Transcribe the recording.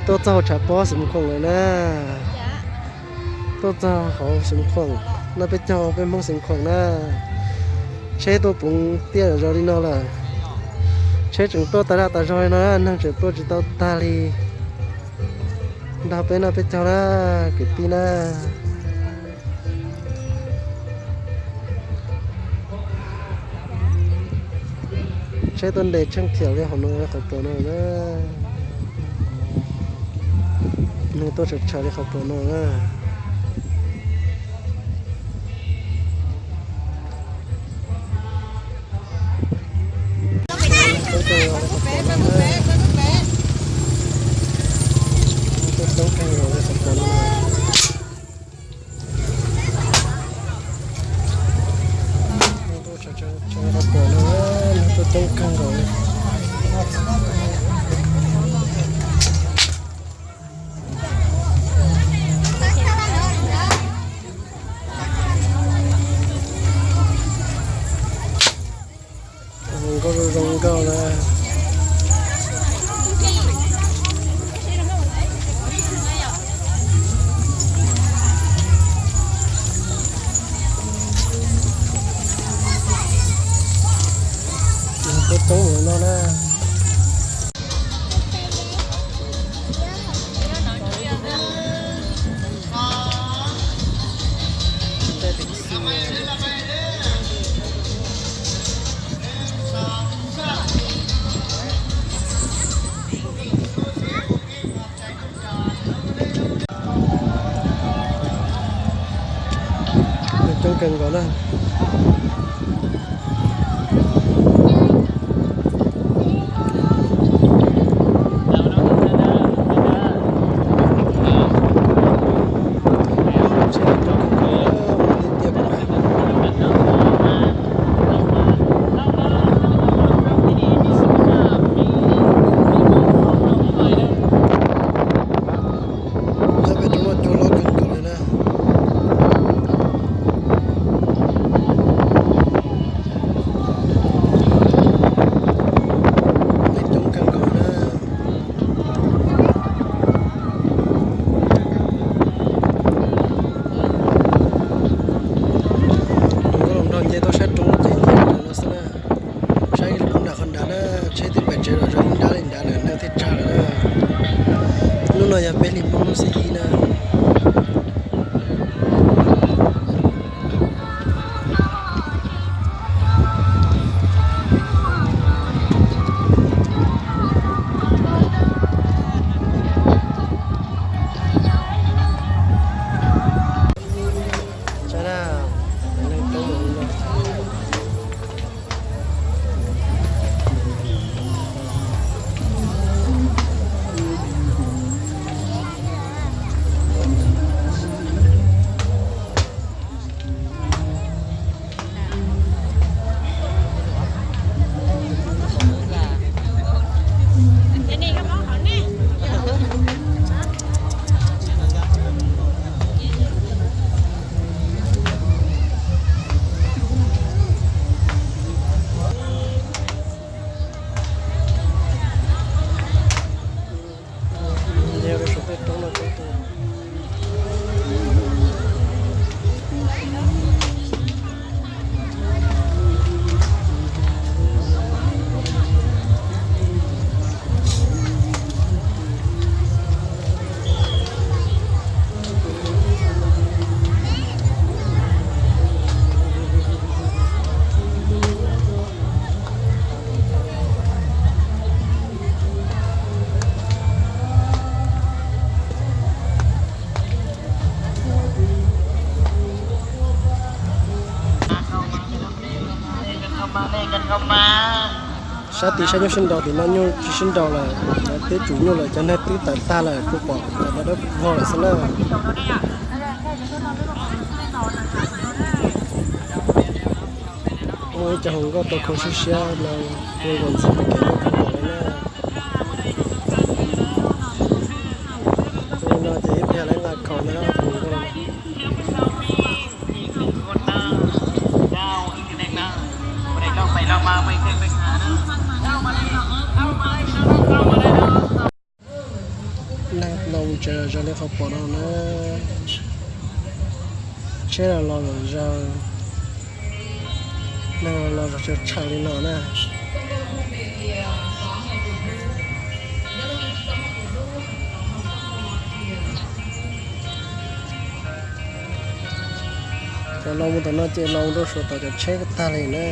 Tuaj txog hauv tshav pob Xeev Khuam lawm na. Tuaj txog hauv Xeev Khuam, noj peb caug peb Hmoob Xeev Khuam na. Tsheb tuaj puv tiaj zog li no lawm. Tsheb tseem tuaj tas zaj tas zog li no, neeg tseem tuaj tsis tau tag li. Nrog peb noj peb caug na, kwv tij na. Tsheb tuaj nres tsheej thiam li hauv no, qhov pom no na. Neeg tuaj tshawm tshawm li qhov pom no na. Tuaj coob kawg nkaus li qhov pom no. Qhov pom no, neeg tuaj coob kawg nkaus li. Zoo nkauj zoo nkauj na. Tuaj coob mus no na. Coob kawg nkaus na. Peb roob no cua loj kawg nkaus li na. Neeg coob kawg nkaus na. Nkauj los nrog nce tuaj saib roob ces nce no xwb na. Saib lub nram qhov nrad na, tsheb twb pais tsev los, zoo ib nrab li nrad lawm, neeg thiaj tsawg lawm na. Hnub no yog peb hlis Hmoob hnub xiab ib na. Sab tid sab nyuj sib nraus, tim no nyuj tsis sib nraus lawm, cov twb tsum nyuj lawm, cov neeg twb tawm tag lawm, kuj pom cov dawb vog lawm xwb na. Muaj ib co hluas nkauj tau khau siab siab no, ua nkaus ntxiv mus kev nyob khau lawm na. Tus no ces ib pliag lawv nqa khau na, tus hluas nkauj no. Zoo li qhov pom no na, tsheb los los zom zaws, neeg los los zom zaws tshaj li no na. Cov laus mus tom no ces laus rau suav tom cov tsheb tag li na.